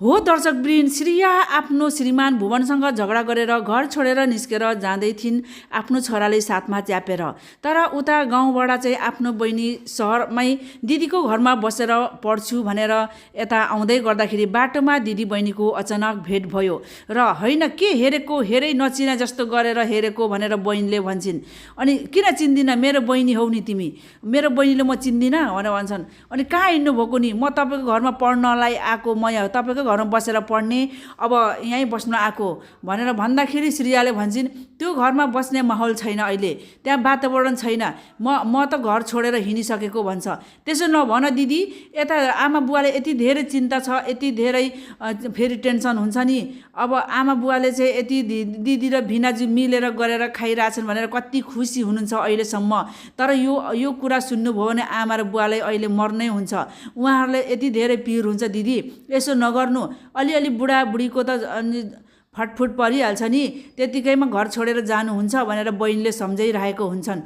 हो दर्शकवृन्द, श्रिया आफ्नो श्रीमान भुवनसँग झगडा गरेर घर छोडेर निस्केर जाँदै थिइन् आफ्नो छोराले साथमा च्यापेर। तर उता गाउँबाट चाहिँ आफ्नो बहिनी सहरमै दिदीको घरमा बसेर पढ्छु भनेर यता आउँदै गर्दाखेरि बाटोमा दिदी बहिनीको अचानक भेट भयो र होइन के हेरेको हेरै नचिना जस्तो गरेर हेरेको भनेर बहिनीले भन्छन्। अनि किन चिन्दिनँ, मेरो बहिनी हौ नि तिमी, मेरो बहिनीले म चिन्दिनँ भनेर भन्छन्। अनि कहाँ हिँड्नुभएको नि, म तपाईँको घरमा पढ्नलाई आएको, म यहाँ तपाईँको घरमा बसेर पढ्ने, अब यहीँ बस्न आएको भनेर भन्दाखेरि श्रियाले भन्छन् त्यो घरमा बस्ने माहौल छैन, अहिले त्यहाँ वातावरण छैन, म त घर छोडेर हिँडिसकेको भन्छ। त्यसो नभन दिदी, यता आमा बुवाले यति धेरै चिन्ता छ, यति धेरै फेरि टेन्सन हुन्छ नि। अब आमा बुवाले चाहिँ यति दिदी र भिनाजु मिलेर गरेर खाइरहेछन् भनेर कति खुसी हुनुहुन्छ अहिलेसम्म। तर यो कुरा सुन्नुभयो भने आमा र बुवाले अहिले मर्नै हुन्छ, उहाँहरूले यति धेरै पिर हुन्छ दिदी, यसो नगर्नु। अलिअलि बुढाबुढीको त फटफुट परिहाल्छ नि, त्यतिकैमा घर छोडेर जानुहुन्छ भनेर बहिनीले सम्झाइरहेको हुन्छन्।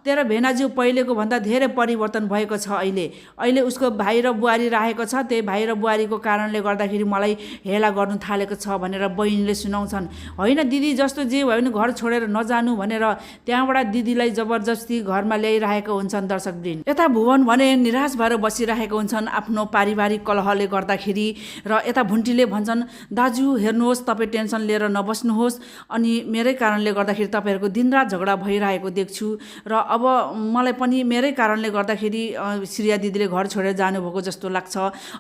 तेरो भेनाजु पहिलेको भन्दा धेरै परिवर्तन भएको छ, अहिले उसको भाइ र बुहारी राखेको छ, त्यही भाइ र बुहारीको कारणले गर्दाखेरि मलाई हेला गर्नु थालेको छ भनेर बहिनीले सुनाउँछन्। होइन दिदी, जस्तो जे भयो भने घर छोडेर नजानु भनेर त्यहाँबाट दिदीलाई जबरजस्ती घरमा ल्याइरहेको हुन्छन् दर्शकवृन्द। यता भुवन भने निराश भएर बसिरहेको हुन्छन् आफ्नो पारिवारिक कलहले गर्दाखेरि। र यता भुन्टीले भन्छन् दाजु हेर्नुहोस्, तपाईँ टेन्सन लिएर नबस्नुहोस्, अनि मेरै कारणले गर्दाखेरि तपाईँहरूको दिनरात झगडा भइरहेको देख्छु र अब मलाई पनि मेरै कारणले गर्दाखेरि श्रिया दिदीले घर छोडेर जानुभएको जस्तो लाग्छ।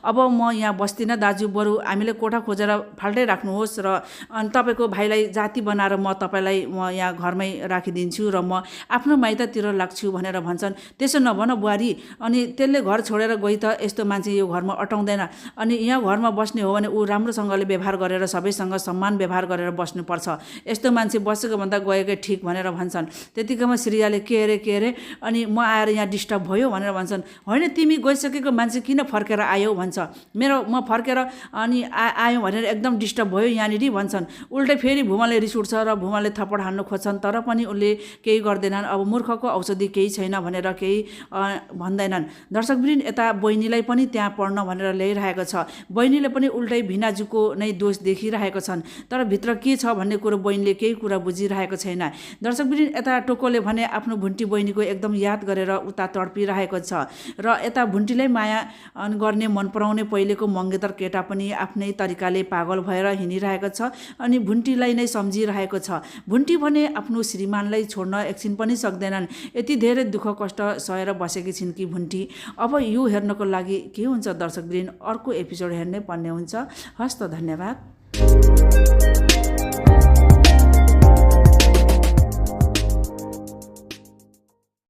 अब म यहाँ बस्दिनँ दाजु, बरु हामीले कोठा खोजेर फाल्टै राख्नुहोस् र अनि तपाईँको भाइलाई जाति बनाएर म तपाईँलाई यहाँ घरमै राखिदिन्छु र म आफ्नो माइततिर लाग्छु भनेर भन्छन्। त्यसो नभन बुहारी, अनि त्यसले घर छोडेर गई त यस्तो मान्छे यो घरमा अटाउँदैन, अनि यहाँ घरमा बस्ने हो भने ऊ राम्रोसँगले व्यवहार गरेर सबैसँग सम्मान व्यवहार गरेर बस्नुपर्छ, यस्तो मान्छे बसेको भन्दा गएकै ठिक भनेर भन्छन्। त्यतिकैमा श्रियाले के अरे अनि म आएर यहाँ डिस्टर्ब भयो भनेर भन्छन्। होइन तिमी गइसकेको मान्छे किन फर्केर आयौ भन्छ, म फर्केर अनि आयौँ भनेर एकदम डिस्टर्ब भयो यहाँनिर भन्छन्। उल्टै फेरि भुमाले रिस उठ्छ र भुमाले थप्पड हान्नु खोज्छन्, तर पनि उसले केही गर्दैनन्। अब मूर्खको औषधि केही छैन भनेर केही भन्दैनन्। दर्शकवृन्द, यता बहिनीलाई पनि त्यहाँ पढ्न भनेर ल्याइरहेको छ, बहिनीले पनि उल्टै भिनाजुको नै दोष देखिरहेको छन्, तर भित्र के छ भन्ने कुरो बहिनीले केही कुरा बुझिरहेको छैन। दर्शकवृन्द, यता टोकोले भने आफ्नो भुन्टी बहिनीको एकदम याद गरेर उता तडपिरहेको छ र यता भुन्टीलाई माया गर्ने, मन पराउने पहिलेको मङ्गेतर केटा पनि आफ्नै तरिकाले पागल भएर हिँडिरहेको छ अनि भुन्टीलाई नै सम्झिरहेको छ। भुन्टी भने आफ्नो श्रीमानलाई छोड्न एकछिन पनि सक्दैनन्, यति धेरै दुःख कष्ट सहेर बसेकी छिन् कि भुन्टी। अब यो हेर्नको लागि के हुन्छ दर्शकवृन्द, अर्को एपिसोड हेर्नै पर्ने हुन्छ। हस्त, धन्यवाद।